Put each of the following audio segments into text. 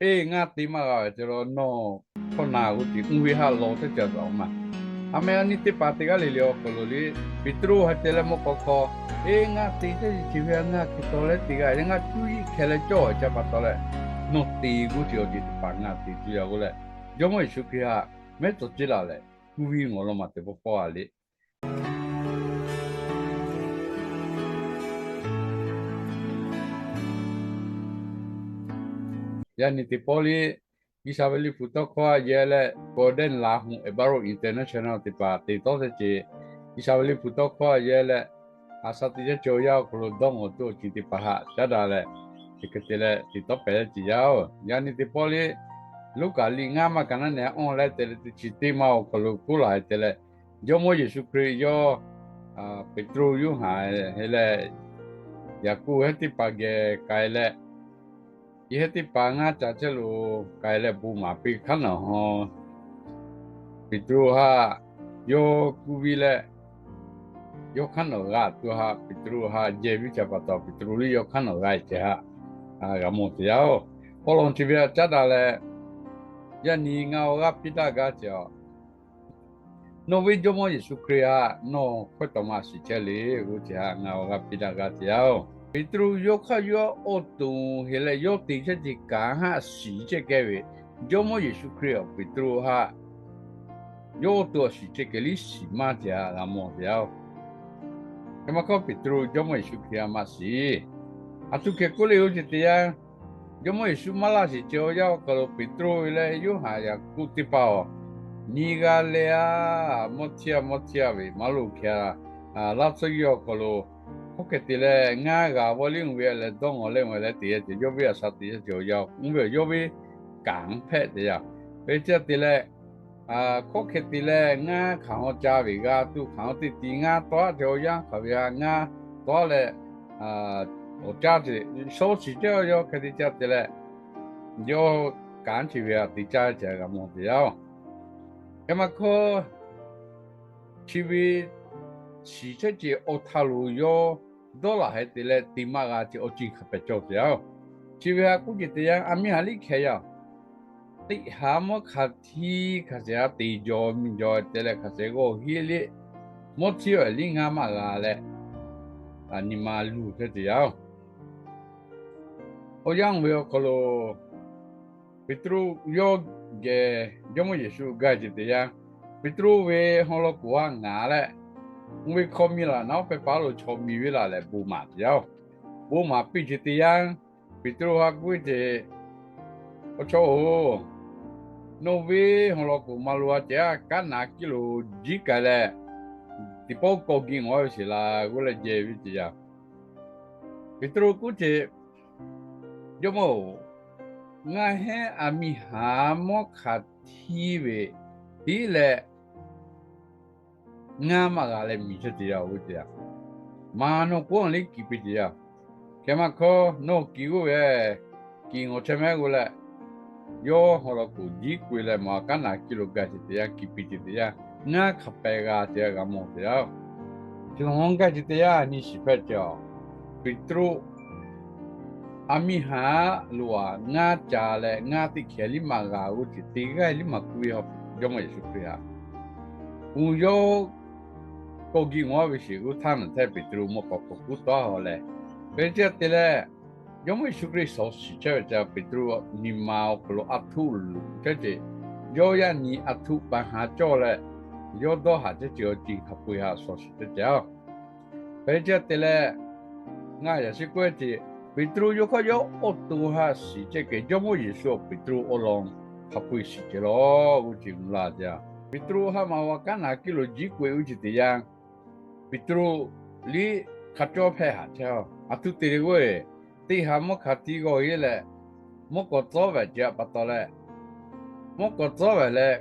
Eˇ, ngaˇ te maˇ g'a ve ceh law, nawˬ hkawˇ na g'uˇ ce mvuhˇ ve haˆ law teˇ ca zaꞈ-oˬ ma. A meh a nyi teˇ hpaˍ teˇ g'aˇ le le awˬ hk'aw lo le, Peˍtruˆ hk'e te leh mawˇ k'aw hk'aw, Eˇ, ngaˇ te teˇ ce ve a ngaˇ hk'e taw leh teˇ g'aˇ yaˇ ngaˇ cuˇ yiˆ hkeh leh cawˇ ca pa taw leh, nawˬ te g'uˇ ce awˬ ceuˬ teˇ hpaˍ ngaˇ te tuˬ yaˇ g'uˇ leh, Jawˇmawˇ Yeˍsuˆ Hkriꞈ htaꞈ mehˉ tawˍ ceˇ laˬ leh, kuˇ viˇ ngawˬ law maˬ teˇ pawˆ pawˆ a le. Yaꞈ nyi teˇ pawˆ le, G'uiˬsha ve liꞈ hpu tawˇ hkawˇ a yehˇ leh, Golden Lahun Ekballo International teˇ hpaˍ te tawˉ teˇ ce, G'uiˬsha ve liꞈ hpu tawˇ hkawˇ a yehˇ leh, a sha teˇ yanˇ cawˬ yaˇ awˬ hk'aw lo dawˇ ngawˬ tuˬ awˬ ceuˬ teˇ hpaˍ htaꞈ caˉ daꞈ leh, chi hk'e te leh te tawˉ pehˍ ce yaˇ-oˬ. Yaꞈ nyi teˇ pawˆ le, Luˉkaꞈ liꞈ ngaˇ maˇ ka naˉ nehˬ awˇ leh te leh teˇ chi teˇ maˇ awˬ hk'aw lo k'oˆ laˬ te leh, Jawˇmawˇ Yeˍsuˆ Hkriꞈ yawˇ Peˍtruˆ, Yoˇhanˬ hk'e leh Yaˍkoˆ hehˉ teˇ hpaˍ geh k'ai leh, yawˇ hehˉ teˇ hpaˍ ngaˇ ca chehˇ lo k'ai leh bon maˍ piˇ hk'aˉ nawˬ hawˬ, Peˍtruˆ htaꞈ yawˇ kuˇ viˇ leh, yawˇ hk'aˉ nawˬ g'a tuˬ htaꞈ Peˍtruˆ htaꞈ jehˇ viˉ ca pa taw, Peˍtruˆ liˇ yawˇ hk'aˉ nawˬ g'a ce htaꞈ g'a mawˬ te yaˇ-oˬ. Pawˇlawˬ chi ve htaꞈ caˉ daꞈ leh, yaꞈ nyi ngaˬ awˬ g'aˇ piˇ daꞈ gaˇ ce a, nawˬ ve Jawˇmawˇ Yeˍsuˆ Hkriꞈ htaꞈ nawˬ hkawehˇ tawˍ ma shiˍ chehˇ le g'uˇ ce htaꞈ ngaˬ awˬ g'aˇ piˇ daꞈ gaˇ ce yaˇ-oˬ. Peˍtruˆ yawˇ hk'aˇ yawˇ awˬ to hk'e leh yawˇ te chehˇ ce kanˉ htaꞈ shiˍ chehˇ kehˬ ve, Jawˇmawˇ Yeˍsuˆ Hkriꞈ awˬ Peˍtruˆ htaꞈ yawˇ awˬ to shiˍ chehˇ kehˬ liˇ shiˍ maˇ ce htaꞈ g'a mawˬ te yaˇ-oˬ. Hk'e maˇ hkawˇ Peˍtruˆ Jawˇmawˇ Yeˍsuˆ Hkriꞈ htaꞈ maˇ shiˍ. Aˬ htoꞈ hk'e k'oˆ le g'uˇ ce te yaˇ, Jawˇmawˇ Yeˍsuˆ maˇ laˇ shiˍ ce awˬ yanˇ awˬ hk'aw lo Peˍtruˆ ve leh Yoˇhanˬ, Yaˍkoˆ teˇ hpaˍ-oˬ, nyi g'a leh a, mawˇ htiˇ a mawˇ htiˇ a ve maˇ loˍ hkeh a, laˇ tsuhˇ yawˇ awˬ hk'aw lo hk'oˆ hk'e te leh ngaˇ g'a vawˇ liˇ ve leh dawˇ ngawˬ leh ve leh te yaˇ ce, yawˇ ve a sha te yaˇ ce awˬ yanˇ oˬ, mvuhˇ ve yawˇ ve kanˉ hpehꞈ te yaˇ. Hk'e te leh, hk'oˆ hk'e te leh ngaˇ hk'aˬ hawˇ ca ve g'a tuˬ hk'aˬ hawˇ teˇ ti ngaˇ tawˆ ce awˬ yanˇ hk'aˬ ve a ngaˇ tawˆ leh, awˬ caˇ ce shaw shiˍ chehˇ awˬ yanˇ hk'e te ca te leh, yawˇ kanˉ chi ve a te caˇ ce g'a mawˬ te yaˇ-oˬ. Hk'e maˇ hkawˇ chi ve shiˍ chehˇ ce awˬ htaˇ lo yawˇ dawˇ laˬ hk'e te leh te maˇ g'a ce awˬ ceuˬ hk'a pehꞈ cawˬ te yaˇ-oˬ. Chi ve htaꞈ k'oˆ ce te yaˇ, aˬ miˇ haˍ liˇ hkeh yaˇ teˇ haˍ mawˇ hk'aˬ htiˇ hk'aˬ shehˍ a te jaw miˬ jaw te leh hk'aˬ shehˍ g'awˇ hiˉ liˇ mawˇ htiˇ a liˇ ngaˇ maˇ g'a leh, nyi ma luˬ chehˇ ce yaˇ-oˬ. Awˬ yanˇ ve awˬ hk'aw lo Peˍtruˆ yawˇ geh Jawˇmawˇ Yeˍsuˆ gaˇ ce te yaˇ. Peˍtruˆ ve haw law k'oˍ a ngaˍ leh, oˇ ve hkawˇ miˇ laˬ naˉ oˇ pehˇ paˉ lo chaw miˬ ve laˬ leh bon maˍ te yaˇ-oˬ. Bon maˍ piˇ ce te yaˇ, Peˍtruˆ htaꞈ k'oˆ ce, Awˬ chawˇ-oˬ, nawˬ ve haw law k'oˍ maˍ lo a ce a kaˉ naˍ kiˇ lo jiˉ k'ai leh, teˇ pawˆ kawˇ giˆ ngawˬ ve sheˍ laˬ g'uˇ leh jehˇ ve ce yaˇ. Peˍtruˆ k'oˆ ce, Jawˇmawˇ-oˬ, ngaˬ hehˉ aˬ miˇ haˍ mawˇ hk'aˬ htiˇ ve tiˉ leh ngaˇ maˇ g'a leh miˬ chehˇ ce yaˇ-oˬ g'uˇ ce yaˇ. Maˇ nawˬ k'oˆ a liˇ kiˬ piˇ ce yaˇ. Hk'e maˇ hkawˇ nawˬ kiˬ g'uˇ ve kiˬ ngawˬ chehˇ mehˉ g'uˇ leh, yawˇ haw law k'oˍ jiˉ k'oꞈ-e leh maˬ kaˉ naˍ kiˇ lo gaˇ ce te yaˇ, kiˬ piˇ ce te yaˇ, ngaˇ hk'a pehꞈ g'a ce g'a mawˬ te yaˇ-oˬ. Chi htaꞈ g'a gaˇ ce te yaˇ nyi shiˍ hpehꞈ ce a. Peˍtruˆ aˬ miˇ haˍ lo a ngaˇ ca leh ngaˇ teˇ hkeh liˇ maˇ g'a g'uˇ ce te g'aˇ liˇ maˇ k'oˆ ve, Jawˇmawˇ Yeˍsuˆ Hkriꞈ htaꞈ uˬ yawˇ kawˇ giˆ ngawˬ ve sheˍ g'uˇ htaˇ naˬ hteˇ Peˍtruˆ mawˇ k'awꞈ k'awꞈ kuˉ tawˆ-a leh, hk'e te leh Jawˇmawˇ Yeˍsuˆ Hkriꞈ shawˍ shiˍ chehˇ ve ca Peˍtruˆ nyi ma awˬ hk'aw lo a htuˆ luˬ chehˇ ce, yawˇ yaˇ nyi a htuˆ pa haˍ cawˇ leh, yawˇ dawˇ haˍ chehˇ ce awˬ ceuˬ hk'a peu-eˬ htaꞈ shawˍ shiˍ chehˇ ce a. Hk'e te leh, ngaˬ yaꞈ shiˉ k'oˆ ce, Peˍtruˆ yawˇ hk'aˇ yawˇ awˬ to htaꞈ shiˍ chehˇ kehˬ Jawˇmawˇ Yeˍsuˆ awˬ Peˍtruˆ awˬ lawn hk'a peu-eˬ shiˍ ce law g'uˇ ce mvuh la ce a. Peˍtruˆ htaꞈ maˇ g'a kaˉ naˍ kiˇ lo jiˉ k'oꞈ-e g'uˇ ce te yaˇ, Peˍtruˆ liˇ hk'a cawˇ hpehˇ haꞈ chehˇ a. A htuˆ te le g'uˇ-e, teˇ haˍ mawˇ hk'aˬ htiˇ g'awˇ heˆ leh, mawˇ k'awꞈ tcuhˉ ve ce a pa taw leh, mawˇ k'awꞈ tcuhˉ ve leh,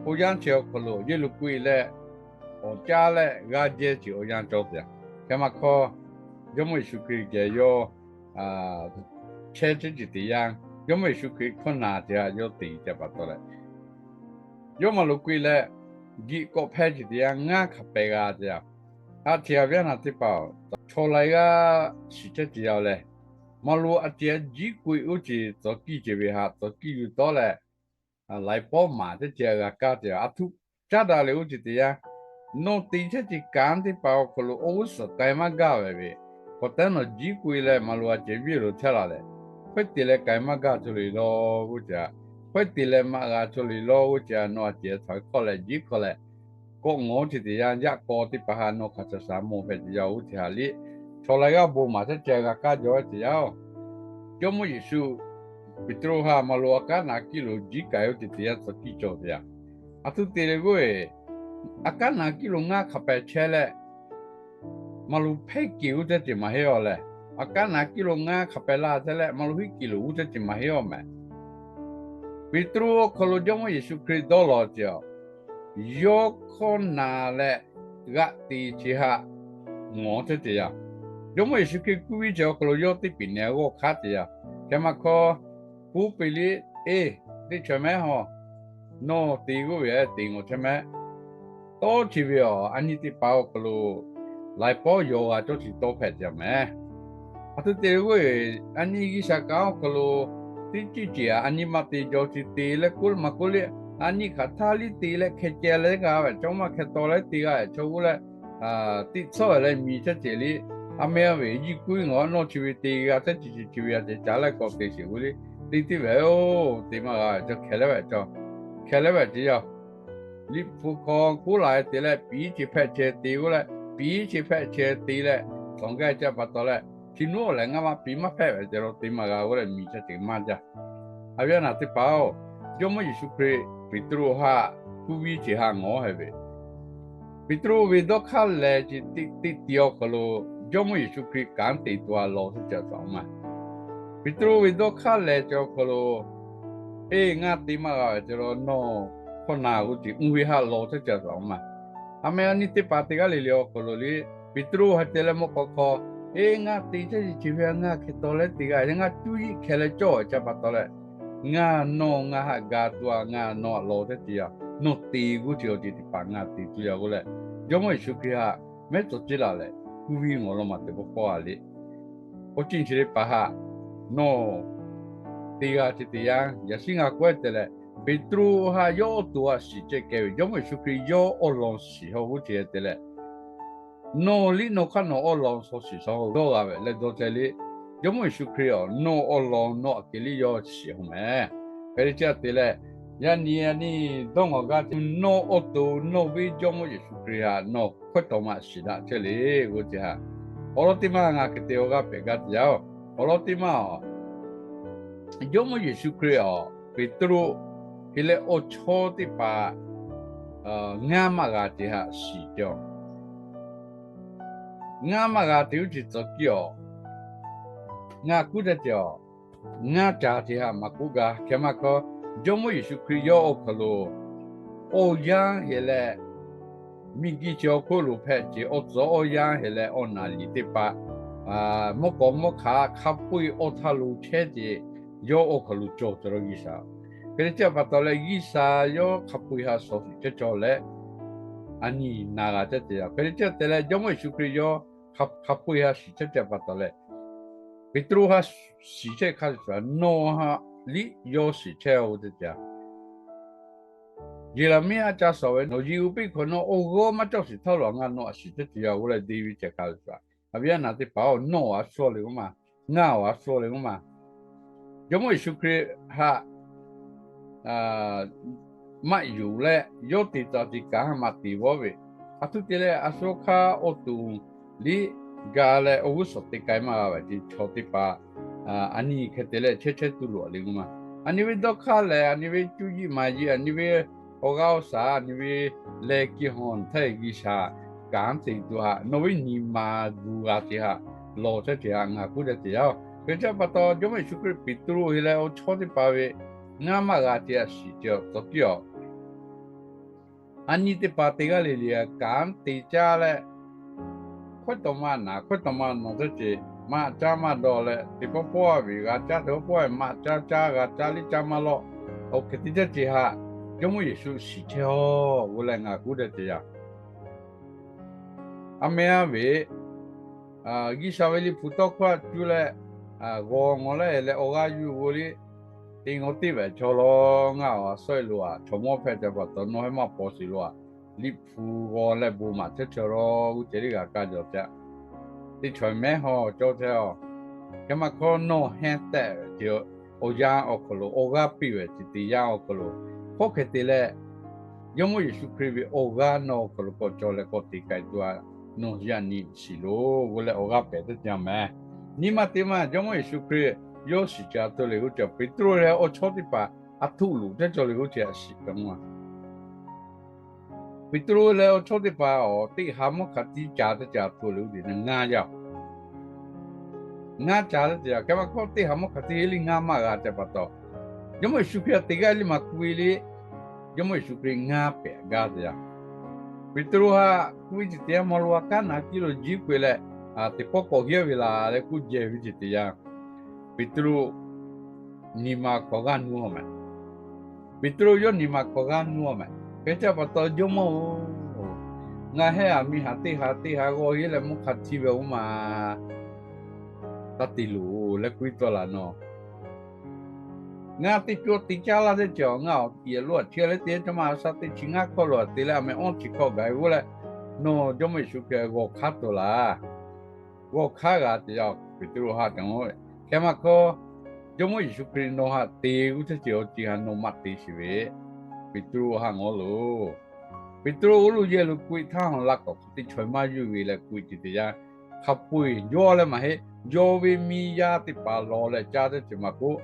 awˬ yanˇ chi awˬ hk'aw lo yehˬ lo k'oꞈ-e leh, awˬ caˇ leh g'aˇ jehˇ ce awˬ yanˇ cawˬ te a. Hk'e maˇ hkawˇ Jawˇmawˇ Yeˍsuˆ Hkriꞈ geh yawˇ chehˇ chehˇ ce te yaˇ, Jawˇmawˇ Yeˍsuˆ Hkriꞈ hkawˇ na ce a yawˇ te ce pa taw leh, yawˇ maˇ lo k'oꞈ-e leh, giˆ kawˆ hpehˇ ce te yaˇ ngaˇ hk'a pehꞈ g'a ce a. A htiꞈ a viˉ naˍ teˇ hpaˍ-oˬ, chaw laiˉ g'aˇ shiˍ chehˇ ce yaˇ leh, maˍ loˍ a cehˬ jiˉ k'oꞈ-e oˇ ceuˬ tcuh kiˇ ceuˬ ve htaꞈ tcuh kiˇ yuˬ tawˉ leh, laiˍ pawˉ maˍ chehˇ ceuˬ g'a kaˇ te a htoꞈ caˉ daꞈ leh oˇ ceuˬ teˇ yanˇ, nawˬ te chehˇ ceuˬ kanˉ teˇ hpaˍ awˬ hk'aw lo awˬ g'uˇ suhˍ k'ai maˇ gaˇ ve ve, k'awꞈ te nawˬ jiˉ k'oꞈ-e leh maˍ loˍ a cehˬ viˇ loˬ chehˇ la leh, hkawehˇ te leh k'ai maˇ gaˇ cawˬ le lawˬ g'uˇ ceuˬ, hkawehˇ te leh maꞈ g'a cawˬ le lawˬ g'uˇ ceuˬ, nawˬ a cehˬ htaꞈ hkawˇ leh jiˉ hkawˇ leh kawˆ ngawˬ oˇ ceuˬ teˇ yanˇ, yaꞈ k'aw teˇ hpaˍ htaꞈ nawˬ hk'aˬ htaꞈ shaˍ mawˬ hpehꞈ ceh yaˇ oˇ ceuˬ htaꞈ liˇ chaw laiˬ g'aˇ bon maˍ chehˇ ceuˬ g'a kaˇ jaw ceh yaˇ-oˬ. Jawˇmawˇ Yeˍsuˆ Peˍtruˆ htaꞈ maˍ loˍ a kaˉ naˍ kiˇ lo jiˉ k'ai oˇ ceuˬ teˇ yanˇ tcuh kiˇ cawˬ ve yaˇ. A htoꞈ te le k'o, a kaˉ naˍ kiˇ lo ngaˇ hk'aˬ pehˍ chehˇ leh, maˍ loˍ hpehˇ keˬ g'uˇ teˇ ceuˬ maˇ heˆ-oˬ leh, a kaˉ naˍ kiˇ lo ngaˇ hk'aˬ pehˍ la chehˇ leh maˍ loˍ hpehˇ keˬ loˬ g'uˇ teˇ ceuˬ maˇ heˆ-oˬ mehˍ. Peˍtruˆ awˬ hk'aw lo Jawˇmawˇ Yeˍsuˆ Hkriꞈ dawˇ law ceh-oˬ, yawˇ hkawˇ na leh g'aꞈ te chi htaꞈ ngawˬ chehˇ ceh yaˇ. Jawˇmawˇ Yeˍsuˆ Hkriꞈ kuˇ viˇ ceh awˬ hk'aw lo yawˇ teˇ piˍ nehˬ g'awˇ hk'aˉ ceh yaˇ. Hkeh maˇ hkawˇ, puˉ peˬ liˇ, eˬ, teˇ chaweh mehˉ haw, nawˬ te g'oˇ ve te ngawˬ chehˇ mehˉ. Tawˇ chi ve awˬ a nyi teˇ hpaˍ awˬ hk'aw lo laiˍ pawˉ yaw g'a cawˇ chi tawˇ hpehꞈ ceh mehˍ. A htoꞈ te le k'o, a nyi G'uiˬsha kanˉ awˬ hk'aw lo teˇ ceuˬ ceuˬ a nyi maˇ te jaw chi te leh k'oˆ leh maˇ k'oˆ le, a nyi hk'aˬ htaˇ liˇ te leh hkeh ceh leh g'a ve chaw maˇ hkeh taw leh te g'a ve chaw g'uˇ leh, tiꞈ tsuhˇ ve leh miˬ chehˇ ceh liˇ, a meh a ve jiˇ kuiˉ ngawˬ nawˬ chi ve te g'a chehˇ ceh chi ve a ceh ca leh k'awꞈ te sheˍ g'uˇ liˇ, te teˇ ve-oˬ, te maˇ g'a ve chaw hkeh leh ve chaw, hkeh leh ve ceh yaˇ. Liꞈ hpu hk'aw k'oˆ la-e te leh piˉ chi hpehꞈ chehˇ te g'uˇ leh, piˉ chi hpehꞈ chehˇ te leh, tawˍ gaˇ ceh pa taw leh, chi nuˉ awˬ lehˬ ngaˇ maˇ piˉ maˇ hpehꞈ ve ceh lo te maˇ g'a g'uˇ leh miˬ chehˇ ceh maˇ jaˇ. A viˉ a naˍ teˇ hpaˍ-oˬ, Jawˇmawˇ Yeˍsuˆ Hkriꞈ Peˍtruˆ htaꞈ kuˇ viˇ ceh htaꞈ ngawˬ hehˍ ve, Peˍtruˆ ve dawˇ hk'aˇ lehˬ ceh teˇ tiˉ awˬ hk'aw lo Jawˇmawˇ Yeˍsuˆ Hkriꞈ kanˉ te tuˬ a law teˇ ceuˬ a maˇ. Peˍtruˆ ve dawˇ hk'aˇ lehˬ ceh awˬ hk'aw lo, eˬ, ngaˇ te maˇ g'a ve ceh lo nawˬ hkawˇ na g'uˇ ceuˬ uˇ ve htaꞈ law teˇ ceuˬ a maˇ. A meh a nyi teˇ hpaˍ te g'aˇ le le awˬ hk'aw lo liˇ, Peˍtruˆ htaꞈ te leh mawˇ k'aw hk'aw, eˬ, ngaˇ te chehˇ ceh chi ve ngaˇ hkeh taw leh te g'a, ngaˇ cuˇ yiˆ hkeh leh cawˇ ve ceh pa taw leh, ngaˇ nawˬ ngaˇ htaꞈ ga tuˬ a, ngaˇ nawˬ htaꞈ law teˇ ceuˬ a, nawˬ te g'uˇ ceuˬ awˬ ceuˬ teˇ hpaˍ ngaˇ te tuˬ yaˇ g'uˇ leh, Jawˇmawˇ Yeˍsuˆ Hkriꞈ htaꞈ mehˉ tcuh ceˇ la leh kuˇ viˇ ngawˬ law maˬ te pawˆ pawˆ a le. Awˬ ceuˬ chi teˇ hpaˍ htaꞈ nawˬ te g'a ceh te yaˇ, yaꞈ shiˉ ngaˬ k'oˆ-e te leh, Peˍtruˆ htaꞈ yawˇ awˬ to htaꞈ shiˍ chehˇ kehˬ ve Jawˇmawˇ Yeˍsuˆ Hkriꞈ yawˇ awˬ lawn shiˍ haw g'uˇ ceuˬ te leh, nawˬ liˇ nawˬ hk'aˇ nawˬ awˬ lawn shaw shiˍ shaw dawˇ g'a ve leh dawˇ chehˇ liˇ, Jawˇmawˇ Yeˍsuˆ Hkriꞈ-oˬ, nawˬ awˬ lawn nawˬ aꞈ kehˬ liˇ yawˇ shiˍ haw mehˍ. Hk'e te chehˇ te leh, yaꞈ nyi yaꞈ nyi dawˇ ngawˬ gaˇ ceh nawˬ awˬ to nawˬ ve Jawˇmawˇ Yeˍsuˆ Hkriꞈ htaꞈ nawˬ hkawehˇ tawˍ maꞈ shiˍ daꞈ chehˇ le g'uˇ ceuˬ htaꞈ, awˬ lawn teˇ maˇ ngaˬ hk'e te awˬ g'aˇ pehꞈ gaˇ te yaˇ-oˬ. Awˬ lawn teˇ maˇ-oˬ, Jawˇmawˇ Yeˍsuˆ Hkriꞈ-oˬ, Peˍtruˆ hk'e leh awˬ chawˇ teˇ hpaˍ ngaˇ maˇ g'a ceh htaꞈ shiˍ ceh-oˬ. Ngaˇ maˇ g'a te g'uˇ ceuˬ tcuh kiˇ-oˬ, ngaˬ kuˉ te ceh-oˬ, ngaˇ ca ceh htaꞈ maˇ k'oˆ gaˇ. Hkeh maˇ hkawˇ, Jawˇmawˇ Yeˍsuˆ Hkriꞈ yawˇ awˬ hk'aw lo awˬ yanˇ hk'e leh miˬguiˬ chi awˬ hk'oˆ lo hpehꞈ ceh awˬ tcuhˉ awˬ yanˇ hk'e leh awˬ naˍ liˍ teˇ hpaˍ mawˇ k'awꞈ mawˇ hk'aˬ hk'a peu-eˬ awˬ htaˇ lo chehˇ ceh, yawˇ awˬ hk'aw lo cawˬ cawˬ la G'uiˬsha. Hk'e te chehˇ pa taw leh G'uiˬsha yawˇ hk'a peu-eˬ htaꞈ shawˍ shiˍ chehˇ cawˬ leh, a nyi na g'a chehˇ ceh yaˇ. Hk'e te chehˇ te leh Jawˇmawˇ Yeˍsuˆ Hkriꞈ yawˇ hk'a peu-eˬ htaꞈ shiˍ chehˇ ceh pa taw leh, Peˍtruˆ htaꞈ shiˍ chehˇ hk'a shuˍ shuˍ nawˬ htaꞈ liˇ yawˇ shiˍ chehˇ-oˬ te ceh. Yeˍraˍmiˆ a ca shawˍ ve, Nawˬ yehˬ uˉ peˆ hk'awꞈ nawˉ awˬ g'awˇ maˇ cawˇ shiˍ htaˇ lawˬ ngaˇ nawˬ aꞈ shiˍ chehˇ ceh yaˇ g'uˇ leh deˇ ve ceh hk'a shuˍ shuˍ, a viˉ a naˍ teˇ hpaˍ-oˬ, nawˬ aꞈ shuˍ le k'oˆ maˇ, ngaˇ aꞈ shuˍ le k'oˆ maˇ. Jawˇmawˇ Yeˍsuˆ Hkriꞈ htaꞈ maꞈ yuˬ leh yawˇ te tcuh te kaꞈ maˇ te vawˇ ve, a htoꞈ te leh a shu hk'aˇ awˬ to liˇ ga leh awˬ g'uˇ suhˍ te k'ai maˇ g'a ve ceh chaw teˇ hpaˍ, a nyi hk'e te leh chehˇ chehˇ tuˬ loꞈ le k'oˆ maˇ. A nyi ve dawˇ hk'aˇ lehˬ, a nyi ve cuˇ yiˆ maˍ yiˆ, a nyi ve awˬ g'aˇ awˬ shaˍ, a nyi ve leh kiˇ hawˬ hteˇ G'uiˬsha kanˉ te tuˬ htaꞈ nawˬ ve nyi ma gu g'a te htaꞈ lawˬ chehˇ ceh htaꞈ ngaˬ kuˉ te ceh yaˇ-oˬ. Hk'e te chehˇ pa taw Jawˇmawˇ Yeˍsuˆ Hkriꞈ Peˍtruˆ hk'e leh awˬ chawˇ teˇ hpaˍ ve ngaˇ maˇ g'a ceh htaꞈ shiˍ ceh tcuh kiˇ-oˬ. A nyi teˇ hpaˍ te g'aˇ le le kanˉ te caˇ leh, hkawehˇ tawˍ maˇ naˍ hkawehˇ tawˍ maˇ nawˬ teˇ ceuˬ maˇ caˇ maˇ dawˬ leh, teˇ pawˆ pawˆ ve g'a caˇ, teˇ pawˆ pawˆ ve maˇ caˇ caˇ g'a caˇ liˇ caˇ maˇ lawˆ. Oˇ hk'e te ceh ceh htaꞈ Jawˇmawˇ Yeˍsuˆ shiˍ chehˇ-oˬ g'uˇ leh ngaˬ kuˉ te ceh yaˇ. A meh a ve, G'uiˬsha ve liꞈ hpu tawˇ hkawˇ htaꞈ cuˇ leh g'aw ngawˬ leh leh awˬ g'aˇ yuˬ g'o liˇ, teˇ ngawˬ teˇ bvuhꞈ chaw lawˬ ngaˬ awˬ a sawˉ e lo aꞈ chaw mawˇ hpehꞈ ca pa taw nawˬ heh maˇ paw shiˍ lo aꞈ, liꞈ hpu g'aw leh bon maˍ chehˇ chaw lawˬ g'uˇ ceh liˇ g'a kaˇ jaw ca. Teˇ chaw mehˉ haw cawˇ chehˇ a. Hk'e maˇ hkawˇ nawˬ heh tehꞈ ve awˬ yanˇ awˬ hk'aw lo awˬ g'aˇ piˇ ve chi teˇ yanˇ awˬ hk'aw lo hk'aw hk'e te leh, Jawˇmawˇ Yeˍsuˆ Hkriꞈ ve awˬ g'aˇ nawˬ awˬ hk'aw lo k'awꞈ cawˬ leh k'awꞈ te k'ai tuˬ a, nawˬ yaꞈ nyi shiˍ loˬ g'uˇ leh awˬ g'aˇ pehˍ teˇ ca meh. Nyi ma teˇ maˇ Jawˇmawˇ Yeˍsuˆ Hkriꞈ yawˇ shiˍ ca tuˬ le g'uˇ ceh Peˍtruˆ leh awˬ chawˇ teˇ hpaˍ a htoꞈ loꞈ teˇ cawˬ le g'uˇ ceh a shiˍ kaꞈ maˇ Peˍtruˆ leh awˬ chawˇ teˇ hpaˍ awˬ teˇ ha mvuhˇ hk'a tiˉ ca teˇ ca htoꞈ le g'uˇ ceh ngaˇ yaˇ ngaˇ ca teˇ ca. Hk'e maˇ hkawˇ teˇ ha mvuhˇ hk'a tiˉ liˇ ngaˇ maˇ g'a ca pa taw, Jawˇmawˇ Yeˍsuˆ Hkriꞈ teˇ g'aˇ liˇ maˬ k'oˆ ve liˇ, Jawˇmawˇ Yeˍsuˆ Hkriꞈ ngaˇ pehˍ gaˇ teˇ ca. Peˍtruˆ haꞈ k'oˆ ve chi teˇ yanˇ, maw lo a kaˉ naˍ kiˇ lo jiˇ k'oˆ e leh, teˇ pawˆ k'awꞈ hiˉ ve laˬ leh k'oˆ jehˬ ve chi teˇ yanˇ, Peˍtruˆ nyi ma hk'awꞈ g'aˇ nuˇ a meh. Peˍtruˆ yawˇ nyi ma hk'awꞈ g'aˇ nuˇ a meh. Hk'e ca pa taw, Jawˇmawˇ-oˬ, ngaˬ heh aˬ miˇ haꞈ teˇ ha teˇ ha g'aw heˆ leh mvuhˇ hk'a htiˇ ve oˇ ma taˇ te loˬ leh k'oˆ e tawˇ laˬ nawˬ. Ngaˬ teˇ cawˇ te caˇ laˇ teˇ ceuˬ ngaˬ awˬ tiꞈ lo aꞈ chehˇ leh teˇ cawˇ ma a sha teˇ chi ngaˇ hkawˇ lo aꞈ te leh a meh awˇ chi hkawˇ gaˬ ve g'uˇ leh, nawˬ Jawˇmawˇ Yeˍsuˆ Hkriꞈ g'awˬ hk'aˉ tuˬ laˇ. G'awˬ hk'aˉ g'a te yaˇ Peˍtruˆ haꞈ te ngawˬ ve. Hk'e maˇ hkawˇ, Jawˇmawˇ Yeˍsuˆ Hkriꞈ nawˬ haꞈ te g'uˇ teˇ ceuˬ awˬ ceuˬ haꞈ nawˬ maˇ te shiˍ ve, Peˍtruˆ haꞈ ngawˬ loˬ. Peˍtruˆ oˇ lo yehˬ lo k'oˆ e htaˇ, hawˬ laˇ k'awꞈ hk'e teˇ chaw maˇ yuˬ ve leh k'oˆ e chi teˇ yanˇ, hk'a peu-eˬ yawˇ leh maˇ heˆ, yawˇ ve miˇ yaˇ teˇ hpaˍ lawˬ leh caˇ teˇ ceuˬ maˇ k'oˆ,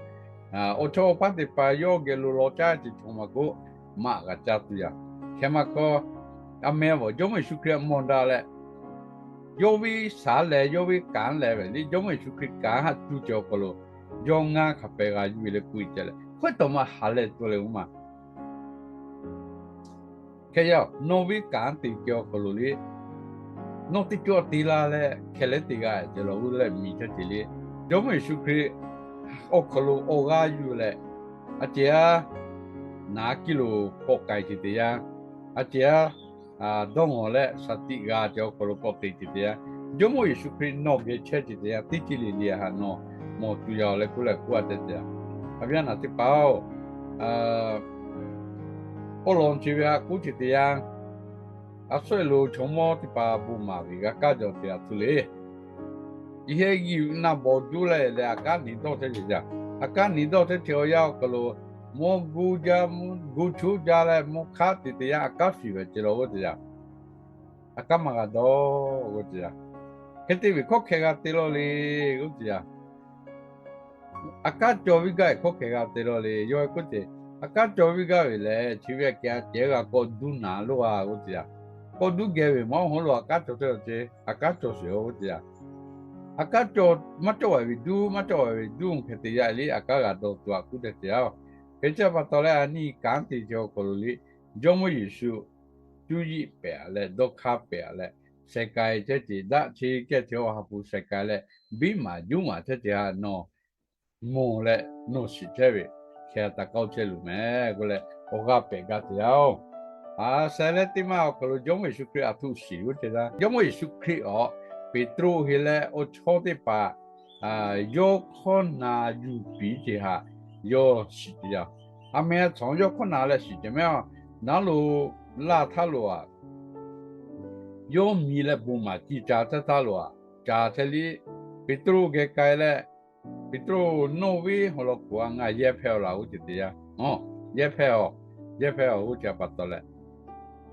awˬ chawˇ awˬ paˇ teˇ hpaˍ yawˇ geh lo lawˬ caˇ ceuˬ chaw maˇ k'oˆ, maˇ g'a caˇ tuˬ yaˇ. Hk'e maˇ hkawˇ, a meh awˬ Jawˇmawˇ Yeˍsuˆ Hkriꞈ mawˬ daꞈ leh, yawˇ ve shaˍ lehˬ yawˇ ve kanˉ lehˬ ve liˇ Jawˇmawˇ Yeˍsuˆ Hkriꞈ kanˉ haꞈ cuˇ ceh awˬ hk'aw lo, yawˇ ngaˇ hk'a pehˍ g'a yuˬ ve leh k'oˆ e ceh leh hkawehˉ tawˍ maˇ ha leh tuˬ leh oˇ ma Hk'e yaˇ nawˬ ve kanˉ te ceh awˬ hk'aw lo liˇ, nawˬ teˇ cawˇ te laˇ leh hkeh leh te g'a ceh lawˬ g'uˇ leh miˬ chehˇ ceh liˇ, Jawˇmawˇ Yeˍsuˆ Hkriꞈ awˬ hk'aw lo awˬ g'aˇ yuˬ leh, a ceh aˇ naˍ kiˇ lo k'awꞈ k'ai ceh teˇ yanˇ, a ceh aˇ dawˇ ngawˬ leh shaˍ tiꞈ g'a ceh awˬ hk'aw lo k'awꞈ te ceh teˇ yanˇ, Jawˇmawˇ Yeˍsuˆ Hkriꞈ nawˬ geh chehˇ ceh teˇ yanˇ teˇ ceuˬ le le haꞈ nawˬ mawˬ tuˬ yaˇ leh k'oˆ leh k'oˆ a te te a. A viˉ naˍ teˇ hpaˍ-oˬ, awˬ lawn chi ve haꞈ k'oˆ ceh teˇ yanˇ, a sawˉ e lo chaw mawˇ teˇ hpaˍ bon maˍ ve g'a kaˇ jaw te a htoꞈ le. Iˉ heˆ g'uiˬ naˆ bawˬ juˇ leh leh aꞈ kaˉ niˍ dawˇ chehˇ ceh jaˇ. Aꞈ kaˉ niˍ dawˇ chehˇ ceh awˬ yanˇ awˬ hk'aw lo, mawˇ gu jaˇ, gu chuˇ jaˇ leh mawˇ hk'aˉ te teˇ yanˇ aꞈ kaˉ fiˍ ve ceh lawˬ g'uˇ te yaˇ. Aꞈ kaˉ maˇ g'a dawˇ g'uˇ te yaˇ. Hk'e te ve hkawˇ hkeh g'a te lawˬ le g'uˇ te yaˇ. Aꞈ kaˉ cawˬ viˇ gaˇ ve hkawˇ hkeh g'a te lawˬ le. Yawˇ k'oˆ ceh, aꞈ kaˉ cawˬ viˇ gaˇ ve lehˬ chi ve aꞈ kehˉ a cehˉ g'a kawˆ duˇ naˍ loˬ a g'uˇ te yaˇ. Kawˆ duˇ geh ve mawˇ hawˉ lo aꞈ kaˉ cawˬ te ceh, aꞈ kaˉ cawˬ sheˍ g'uˇ te yaˇ. Aꞈ kaˉ cawˬ maˇ cawˬ ve duˇ, maˇ cawˬ ve duˇ hk'e te yaˇ liˇ aꞈ kaˉ g'a dawˇ tuˬ aꞈ k'oˆ te te a. Hk'e ca pa taw leh a nyi kanˉ te ceh awˬ hk'aw lo liˇ, Jawˇmawˇ Yeˍsuˆ cuˇ yiˍ pehˍ a leh dawˇ hk'aˇ pehˍ a leh, sheh k'ai chehˇ ceh daꞈ chi kehˇ ceh awˬ ha hpu sheh k'ai leh, biˇ maˍ juˇ maˍ chehˇ ceh haꞈ nawˬ mawˬ leh nawˬ shiˍ chehˇ ve, hkeh taˍ k'aoˆ chehˇ loˬ meh k'oˆ leh awˬ g'aˇ pehˍ gaˇ te yaˇ-oˬ. A sheh leh teˇ maˇ awˬ hk'aw lo Jawˇmawˇ Yeˍsuˆ Hkriꞈ aˬ htoꞈ shiˍ g'uˇ te yaˇ. Jawˇmawˇ Yeˍsuˆ Hkriꞈ awˬ Peˍtruˆ hk'e leh awˬ chawˇ teˇ hpaˍ yawˇ hkawˇ na yuˬ piˍ ceh haꞈ yawˇ shiˍ te yaˇ. A meh a htawnˍ yawˇ hkawˇ na leh shiˍ ceh meh a, naˉ lo laˇ htaˇ lo aꞈ yawˇ miˬ leh bon maˍ ciˇ ca htaˇ htaˇ lo aꞈ ca chehˇ liˇ, Peˍtruˆ geh k'ai leh, Peˍtruˆ nawˬ ve haw law kuˬ a ngaˬ yehˇ hpehˇ awˬ laˬ g'uˇ ceh te yaˇ. Yehˇ hpehˇ a, yehˇ hpehˇ awˬ g'uˇ ceh pa taw leh,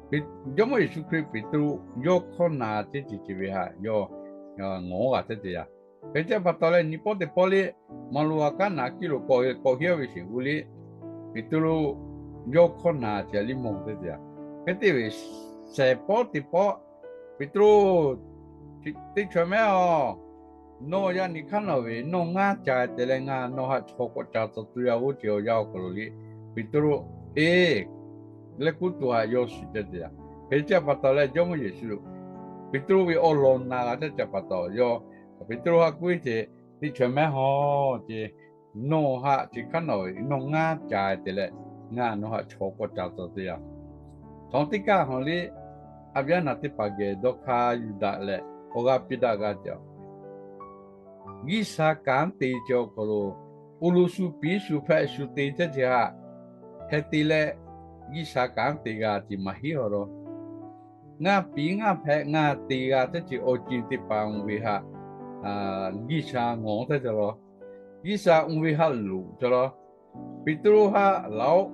Jawˇmawˇ Yeˍsuˆ Hkriꞈ Peˍtruˆ yawˇ hkawˇ na teˇ ceuˬ ceh ve haꞈ yawˇ ngawˬ g'a teˇ te yaˇ. Hk'e ca pa taw leh nyi pawˆ teˇ pawˆ liˇ maˍ lo aꞈ kaˉ naˍ kiˇ lo k'awꞈ k'awꞈ hiˉ ve sheˍ g'uˇ liˇ, Peˍtruˆ yawˇ hkawˇ na ceh liˇ mawˬ teˇ te yaˇ. Hk'e te ve shehˍ pawˆ teˇ pawˆ, Peˍtruˆ, teˇ chaw meh a, nawˬ yaꞈ nyi hk'aˇ nawˬ ve nawˬ ngaˇ ca te leh ngaˬ nawˬ haꞈ chaw k'awꞈ ca tcuh tuˬ yaˇ g'uˇ ceh awˬ yanˇ awˬ hk'aw lo liˇ, Peˍtruˆ, eˬ, leh kuˇ tuˬ haꞈ yawˇ shiˍ ceh te yaˇ. Hk'e ca pa taw leh Jawˇmawˇ Yeˍsuˆ, Peˍtruˆ ve awˬ lawn na g'a teˇ ca pa taw yawˇ, Peˍtruˆ haꞈ k'oˆ ve ceh, teˇ chaw meh a, ceh, nawˬ haꞈ chi hk'aˇ nawˬ ve nawˬ ngaˇ ca te leh ngaˬ nawˬ haꞈ chaw k'awꞈ ca tcuh teˇ yaˇ. Htawnˍ teˇ kaˇ hawˬ liˇ, a viˉ naˍ teˇ hpaˍ geh dawˇ hk'aˇ yuˬ daꞈ leh awˬ g'aˇ piˇ daꞈ g'a ceh a. G'uiˬsha kanˉ te ceh awˬ hk'aw lo, oˇ lo shu piˍ shu hpehꞈ shu te ceh ceh haꞈ, hk'e te leh G'uiˬsha kanˉ te g'a ceh maˇ heˆ awˬ lawn. Ngaˬ piˍ ngaˬ hpehꞈ ngaˬ te g'a ceh ceh awˬ ceuˬ teˇ hpaˍ oˇ ve haꞈ, G'uiˬsha ngawˬ ceh ceh law. G'uiˬsha oˇ ve haꞈ loꞈ ceh law. Peˍtruˆ haꞈ, Laˬ-oꞈ,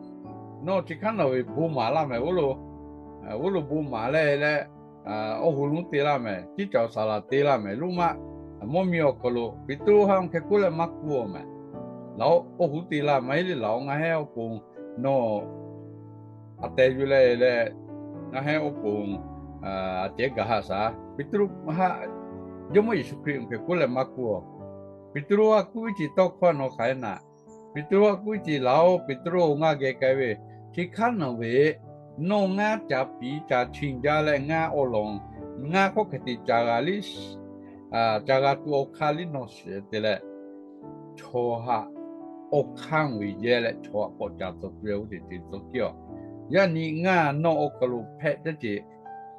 nawˬ chi hkanˉ nawˬ ve bon maˍ laˇ mehˍ. Oˇ lo bon maˍ leh leh, awˬ hoˉ lonˉ te laˇ mehˍ, ciˉ cawˬ saˍ laˍ te laˇ mehˍ. Loꞈ maˆ mvuhˇ miˬ awˬ hk'aw lo Peˍtruˆ haꞈ oˇ hk'e k'oˆ leh maˇ k'oˆ-oˬ mehˍ. Laˬ-oꞈ, awˬ hoˉ te laˇ maˇ heˆ le. Laˬ-oꞈ, ngaˬ hehˉ awˬ pon nawˬ a teh yuˬ leh leh, ngaˬ hehˉ awˬ pon a ceh gaˬ haꞈ shaˍ. Peˍtruˆ haꞈ, Jawˇmawˇ Yeˍsuˆ Hkriꞈ oˇ hk'e k'oˆ leh maˇ k'oˆ-oˬ. Peˍtruˆ haꞈ k'oˆ ve ceh tawˇ hkawˇ nawˬ hk'aˬ hk'e naꞈ. Peˍtruˆ haꞈ k'oˆ ve ceh, Laˬ-oꞈ, Peˍtruˆ-oˬ, ngaˬ geh k'ai ve, chi hkanˉ nawˬ ve, nawˬ ngaˬ caˍ piˍ caˍ chiˇ jaˇ leh ngaˬ awˬ lawn, ngaˬ hk'aw hk'e te caˍ g'a liˇ, caˍ g'a tuˬ awˬ hk'aˇ liˇ nawˬ shiˍ te leh, chaw haꞈ awˬ hk'aˇ ve yehˇ leh chaw haꞈ k'awꞈ caˍ tcuh piˇ-oˬ tehꞈ te tcuh piˇ-oˬ. Yaꞈ nyi ngaˬ nawˬ awˬ hk'aw lo hpehꞈ ceh ceh,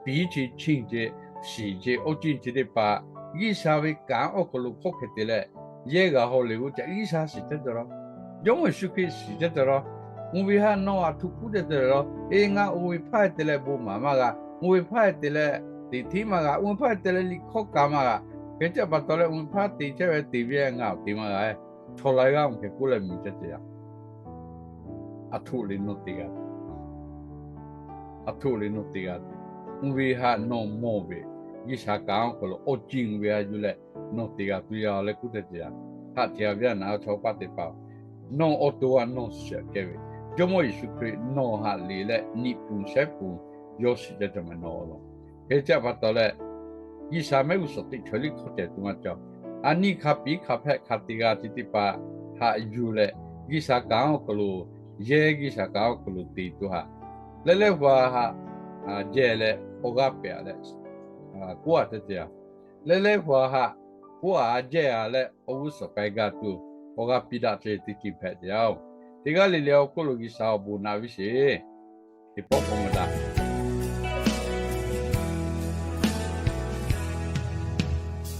piˍ ceh chiˇ ceh, shiˍ ceh awˬ ceuˬ chi teˇ hpaˍ, G'uiˬsha ve kanˉ awˬ hk'aw lo hk'aw hk'e te leh, yehˇ g'a haw le g'oˇ ceh G'uiˬsha shiˍ ceh ceh law. Jawˇmawˇ Yeˍsuˆ Hkriꞈ shiˍ ceh ceh law. Oˇ ve haꞈ nawˬ aˬ htoꞈ k'oˆ ceh ceh law. Eˬ, ngaˬ oˇ ve hpaˇ te leh bon maˍ maˇ g'a. Oˇ ve hpaˇ te leh teꞈ hteˇ maˇ g'a. Oˇ ve hpaˇ te leh liꞈ hkawˇ kaˍ maˇ g'a. Hk'e te pa taw leh oˇ ve hpaˇ te chehˇ ve te ve ngaˬ awˬ te maˇ g'a. Chaw laiˉ g'aˇ oˇ hk'e k'oˆ leh miˬ ceh ceh yaˇ, aˬ htoꞈ le nawˬ te g'a, aˬ htoꞈ le nawˬ te g'a. Oˇ ve haꞈ nawˬ mawˬ ve, G'uiˬsha kanˉ awˬ hk'aw lo awˬ ceuˬ oˇ ve a yuˬ leh nawˬ te g'a tuˬ yaˇ leh k'oˆ ceh ceh yaˇ. Haꞈ te a ve a naˬ chaw paˇ teˇ hpaˍ, nawˬ awˬ to a nawˬ shiˍ kehˬ ve, Jawˇmawˇ Yeˍsuˆ Hkriꞈ nawˬ haꞈ le leh niꞈ ponˬ shehˉ ponˬ yawˇ shiˍ ceh ceh mehˍ nawˬ awˬ lawn. Hk'e te pa taw leh, G'uiˬsha mehˆ g'uˇ suhˍ teˇ chaw liˇ hk'aw ceh tuˬ maˇ cawˬ. A nyi hk'a piˍ hk'a hpehꞈ hk'a te g'a ceh teˇ hpaˍ haꞈ yuˬ leh, G'uiˬsha kanˉ awˬ hk'aw lo, yehˇ G'uiˬsha kanˉ awˬ hk'aw lo te tuˬ haꞈ, leh leh hpaˍ haꞈ jehˇ leh awˬ g'aˇ pehˍ a leh k'oˆ a ceh ceh yaˇ. Leh leh hpaˍ haꞈ k'oˆ a jehˇ a leh awˬ g'uˇ suhˍ k'ai gaˇ tuˬ awˬ g'aˇ piˇ daꞈ ceh teˇ ceuˬ hpehꞈ ceh yaˇ-oˬ. Teˇ g'aˇ le le awˬ hk'oˆ lo G'uiˬsha awˬ bon naꞈ ve sheˍ. Teˇ pawˆ k'awꞈ maˇ daꞈ.